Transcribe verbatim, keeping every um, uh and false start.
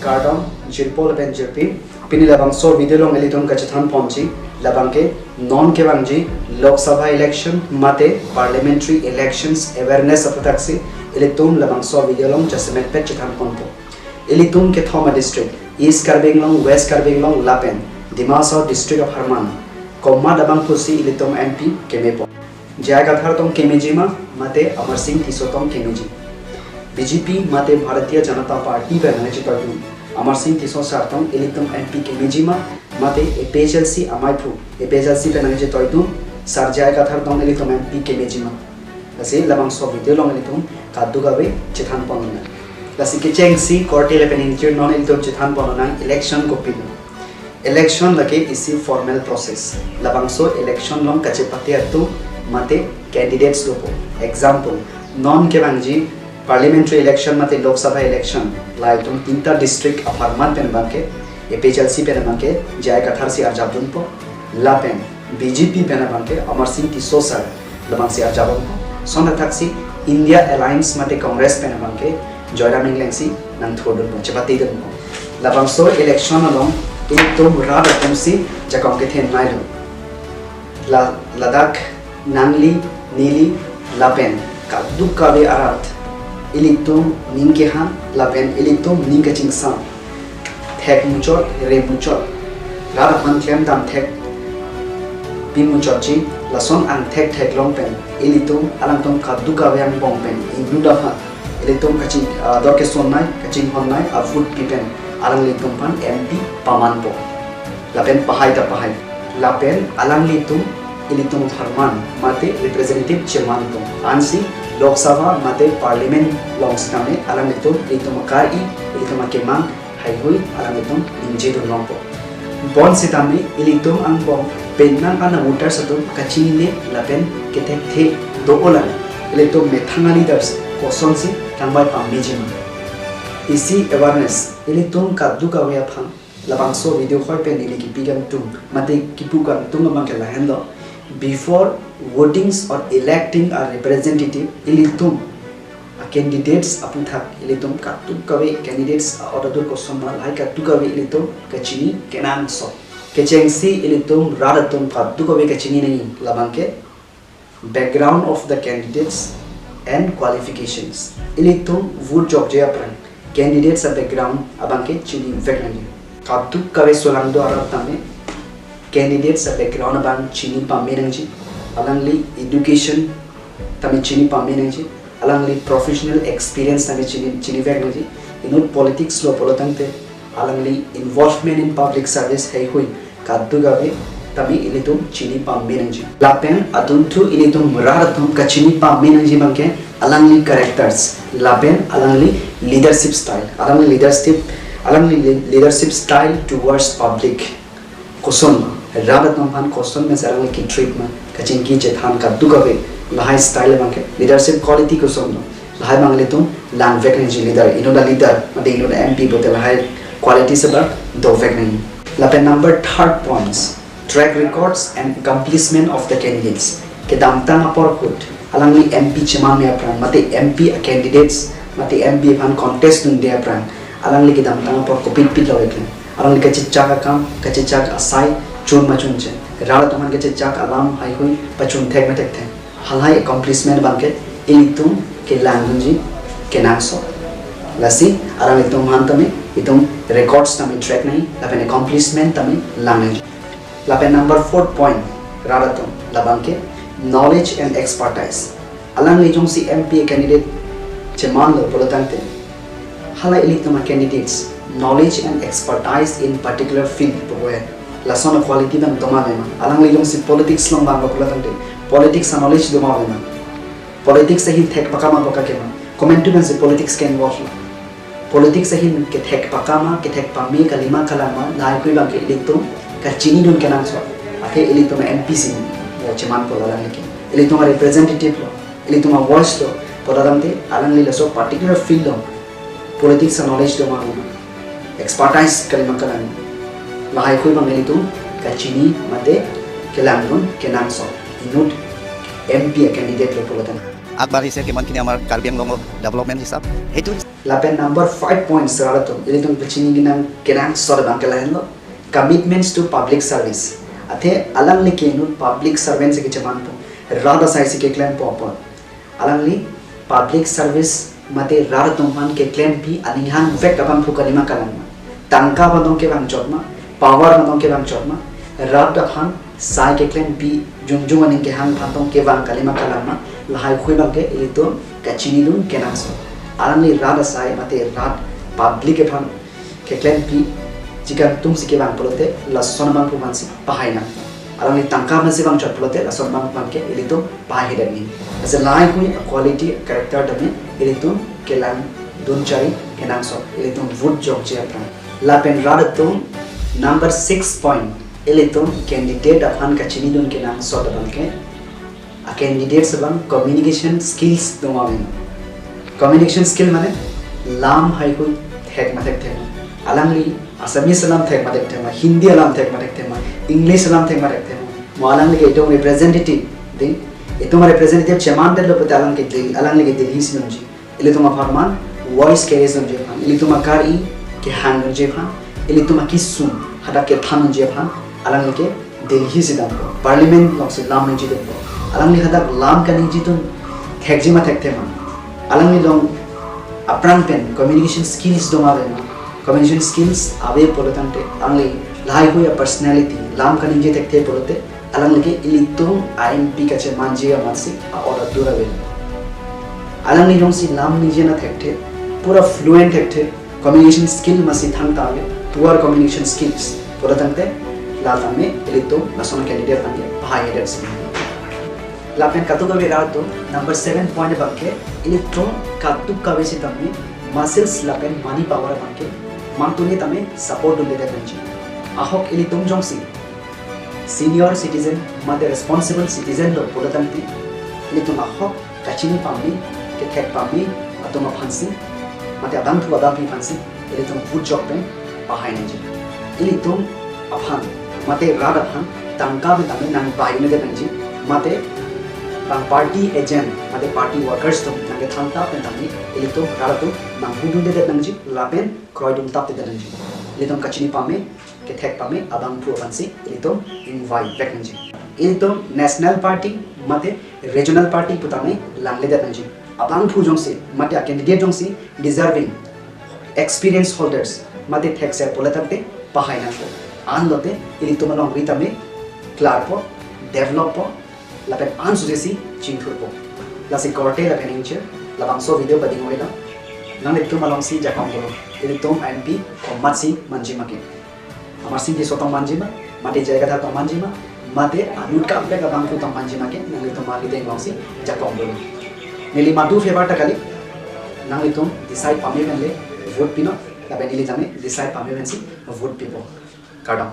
Kardom, jirpo lapen jirpi. Pini labangso video along ilitum kachethan ponji, labang ke non kevangji Lok Sabha election mate parliamentary elections awareness aphuthaksi ilitum labangso video along jasemet pet chethan ponpo. Ilitum kethom a-district, East Karbi Anglong, West Karbi Anglong lapen Dima Hasao district apharman komat abang pusi ilitum M P kemepo. J I Kathar tong kemeji ma, mate Amar Singh Tisso tong kemeji? B J P mate Bharatiya Janata Party pen nangchetoidun Amar Singh Tisso sar tong ilitum M P kemeji ma, mate A P H L C amaiphu, A P H L C pen nangchetoidun Sar J I Kathar tong ilitum M P kemeji ma? Lasi labangso video along ilitum kadokave chethan ponnang. Lasi kechengsi korte lapen ingjir non ilitum chethan ponnang election kopilo. Election lake isi formal process. Labangso election along kachepate atum mate candidates dopo. Example, non kevangji parliamentary election mate Lok Sabha election, la itum tinta district apharman pen abang ke, A P H L C pen abang ke J I Kathar si arjapdunpo, lapen B J P pen abang ke Amar Singh Tisso sar labangsi arjapdunpo. Lason athaksi India Alliance mate Congress pen abang ke Joyram Engleng si nangthurdunpo, chepatedunpo. Labangso election along ilitum rat atumsi jakong kethen nailo. La, ladak nangli, neli lapen kadokave arat ilitum ning kehang lapen ilitum ning kachingsam, thek muchot, re muchot, rat aphan klemdam thekpi muchotji, lason angthek theklong pen ilitum alangtum kadokave angbong pen inut aphan ilitum kaching, ah, dor kesonnei, kachinghonnei a-vote pi pen alanglitum aphan M P pamanpo. Lapen pahai ta pahai. Lapen alanglitum ilitum apharman mate representative chemanpo. Ansi Lok Sabha mate parliament along sitame alanglitum ilitum akar-i, ilitum akemang haihui alanglitum ningjedun longpo. Bonsitame ilitum angbong penang ana voters atum kachinine lapen kethekthe do-olang. Ilitum methang a-leaders kosonsi tangbai pameji ma? Isi awareness ilitum kadokave aphan labangso video hoi pen ili kipi kangtung mate kipu kangtung abang ke lahenlo. Before votings or electing a representative, ilitum a-candidates aputhak ilitum kadokave candidates a-order koson ma, lahai kadokave ilitum kachini kenangsot. Kechengsi ilitum rat atum kadokave kachini nangji labang ke background of the candidates and qualifications. Ilitum vote jokje aphrang candidates a-background abang ke chinivek nangji. Kadokave solangdo arat tame candidates a-background abang chini pame nangji. Alangli education tame chini pame nangji. Alangli professional experience tame chini, chinivek nangji. Inut politics lo pulo tangte alangli involvement in public service haihui kadokave tame ilitum chini pame nangji. Lapen adunthu ilitum rat atum kachini pame nangji abang ke alangli characters lapen alangli leadership style. Alangli leadership, alangli le-, leadership style towards public. Koson ma, rat atum aphan koson ma sarang ki treat ma, kachingki chethan kadokave, lahai style abang ke, leadership quality koson ma, lahai abang ilitum langvek nangji leader, inut a-leader, mate inut a-M P pulote lahai qualities abang dovek nangji. Lapen number third points, track records and accomplishment of the candidates. Kedamtang apor ahut, alangli M P chemanme aphrang, mate M P a-candidates, mate M P aphan contest dunde aphrang, alangli kedamtang apor kopipit lo ikle. Alangli kachechak akam, kachechak asai, chun ma chunche. Rat atum aphan kachechak alam haihui pachun thek ma thekthe. Halahai accomplishment abang ke ilitum kelangdunji kenangsot. Lasi alanglitum aphan tame itum records tame track nangji, lapen accomplishment tame lang nangji. Lapen number four point, rat atum, labang ke knowledge and expertise. Alangli jongsi M P candidate chemanlo pulo tangte, hala ilitum a-candidates knowledge and expertise in particular field puvoiya. Lason a-quality abang doma vema. Alangli jongsi politics along vanglo pulo tangte, politics a-knowledge doma vema. Politics ahin thek pakam apaka kema. Komantu pensi politics ke-involve lo. Politics ahin kethek pakam, kethek pame, kalima kalangma, lahai hui abang ke ilitum kachinidun kenangsot. Athe ilitum M P si, ya, chemanpo alangli ke. Ilitum a-representative lo, ilitum a-voice lo, pulo tangte alangli laso particular field along politics a-knowledge doma vema, expertise kalima kalang, lahai hui abang ilitum kachini mate kelangdun kenangsot. Inut M P a-candidate lo pulo tangte. আগবাঢ়িছে কিমানখিনি আমাৰ কাৰ্বি আংলঙৰ ডেভেলপমেণ্ট হিচাপ, সেইটো Lapen number five points rat atum ilitum pachini kenang kenangsot abang ke lahenlo, commitments to public service. Athe alangli ke inut public servant si kechemanpo, rat asai si keklempo apot, alangli public service mate rat atum aphan keklempi aning hangvek abangphu kalima kalang ma? Tangka aphan tong kevang chot ma, power aphan tong kevang chot ma, rat aphan sai keklempi jongjong aning kehang aphan tong kevang kalima kalang ma? Lahai khui abang ke ilitum kachinidun kenangsot. Alangli rat asai mate rat public aphan keklempi chikangtung si kevang pulote lason abangphu aphan si pahai nang. Alangli tangka aphan si vang chot pulote lason abangphu aphan ke ilitum pahai hedet ni. Lasi lahai khui a quality character tame ilitum kelangdun chari kenangsot, ilitum vote jokji aphrang. Lapen rat atum, number six point, ilitum candidate aphan kachinidun kenangsot abang ke a candidates abang communication skills doma ave. Communication skill mane lam haihui thek ma thekthe ma, alangli Assamese alam thek ma thekthe ma, Hindi alam thek ma thekthe ma, English alam thek ma thekthe ma, mo alangli ke itum representative ding, itum representative chemandetlo pulote alang ke Delhi, alangli ke Delhi si nunji. Ilitum apharman voice ke-raise dunji aphan, ilitum akari kehang dunji aphan, ilitum akisung hadak kethan dunji aphan alangli ke Delhi si dampo, parliament along si lam ningjedunpo. Alangli hadak lam kaningjedun thekji ma thekthe ma, alangli along aphrang pen communication skills doma ave ma? Communication skills ave pulo tangte, alangli lahai hui a personality, lam kaningje thekthe pulote, alangli ke ilitum a M P kachemanji amat si a-ot atur ave. Alangli jongsi lam ningje na thekthe, pura fluent thekthe, communication skill masi thangta ave, poor communication skills pulo tangte, la tame ilitum lason candidate tame pahai hedet si. Lapen kadokave rat atum, number seven point abang ke, ilitum kadokave si tame muscles lapen money power abang ke mangtune tame support dundedet nangji. Ahok ilitum jongsi senior citizen mate responsible citizen lo pulo tangte, ilitum ahok kachini pame, kethek pame atum aphan si mate abangphu abangphi aphan si ilitum vote jok pen pahai nangji. Ilitum aphan mate rat aphan tangka pen tame nangbai un'edet nangji, mate bang party agent mate party workers atum nangkethangta pen tame ilitum rat atum nangpudundedet nangji lapen kroidun taptedet nangji. Ilitum kachini pame, kethek pame abangphu aphan si ilitum ingvaivek nangji. Ilitum national party mate regional party pu tame langledet nangji. Abangphu jongsi mate a candidate jongsi deserving, experience holders mate thekser pulo tangte pahai nangpo. Anlote ilitum alongri tame klarpo, developpo, lapen ansose si chingthurpo. Lasi korte lapen ingjir, labangso video pading oila. Nanglitum alongsi jakong dolo, ilitum M P komat si manji ma ke? Amarsing Tisso tong manji ma, mate J I Kathar tong manji ma, mate anut kaprek abangphu tong manji ma ke, nanglitum arideng alongsi jakong dolo. Neli madu favor ta kali, nanglitum decide pame pen le vote pinon, lapen neli tame decide pame pen si vote pipo. Kardom.